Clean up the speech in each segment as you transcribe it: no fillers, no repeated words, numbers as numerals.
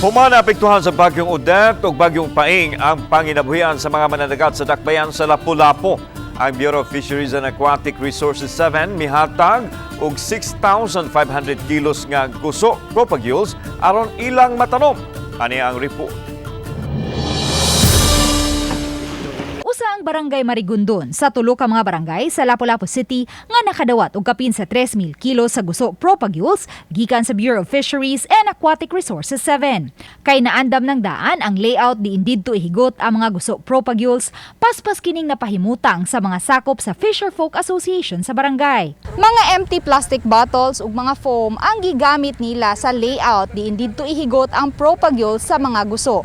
Human naapektuhan sa Bagyong Odette ug Bagyong Paeng ang panginabuhian sa mga mananagat sa dakbayan sa Lapu-Lapu. Ang Bureau of Fisheries and Aquatic Resources 7 mihatag og 6,500 kilos nga guso propagules aron ilang matanom. Ani ang report. Usa ang Barangay Marigondon sa tulo ka mga barangay sa Lapu-Lapu City nga nakadawat og kapin sa 3,000 kilos sa guso propagules gikan sa Bureau of Fisheries and Aquatic Resources 7. Kay naandam ng daan ang layout diin didto ihigot ang mga guso propagules, paspas kining napahimutang sa mga sakop sa Fisher Folk Association sa barangay. Mga empty plastic bottles ug mga foam ang gigamit nila sa layout diin didto ihigot ang propagules sa mga guso.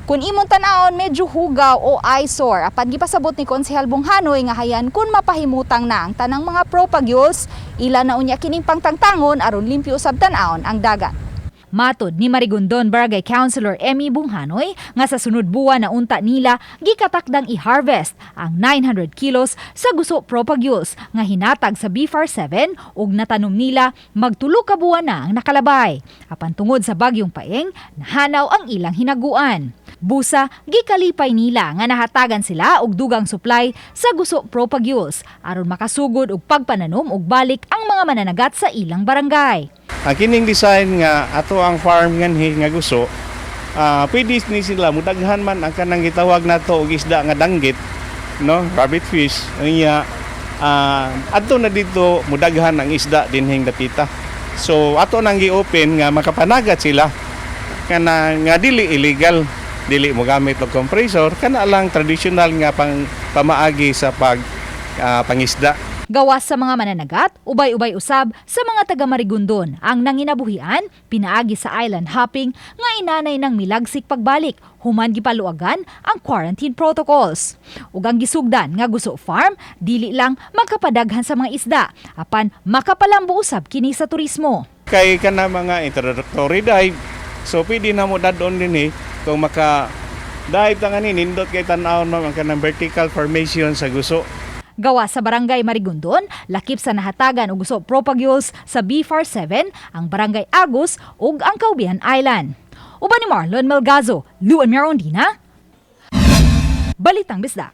Kung imong tan-awon, medyo hugaw o eyesore. Apan gipasabot ni Konsehal Bonghanoy nga hayan kun mapahimutang na ang tanang mga propagules, ila na unya kining pangtangtangon aron limpyo usab tan-awon ang dagat. Matod ni Marigondon Barangay Councilor Emmy Bunghanoy nga sa sunod buwan na unta nila gikatakdang i-harvest ang 900 kilos sa guso propagules nga hinatag sa BFAR 7 ug natanom nila magtulo ka buwan na ang nakalabay. Apan tungod sa Bagyong Paeng, nahanaw ang ilang hinaguan. Busa, gikalipay nila nga nahatagan sila og dugang supply sa guso propagules aron makasugod og pagpananom og balik ang mga mananagat sa ilang barangay. Ang kining design nga ato ang farm nganhi nga guso, pwede ni sila mudaghan man ang kanang gitawag nato og isda nga danggit, no, rabbit fish niya, adto na dito mudaghan ang isda dinhing dapita. So ato nang gi-open nga makapanagat sila kana nga dili illegal, dili mo gamit og compressor, kana lang traditional nga pang pamaagi sa pag pangisda. Gawas sa mga mananagat, ubay-ubay usab sa mga taga Marigondon ang nanginabuhian pinaagi sa island hopping nga inanay ng milagsik pagbalik human gipaluagan ang quarantine protocols. Ug ang gisugdan nga guso farm dili lang makapadaghan sa mga isda apan makapalambo usab kini sa turismo. Kay kana mga introductory dive, so pwede na mo dadon din eh kung maka dive ta ngani, nindot kay tan-aw, no, ang kanang vertical formation sa guso. Gawas sa Barangay Marigondon, lakip sa nahatagan og guso propagules sa BFAR 7, ang Barangay Agus ug ang Caubian Island. Uban ni Marlon Melgazo, Luan Mirondina, Balitang Bisdak.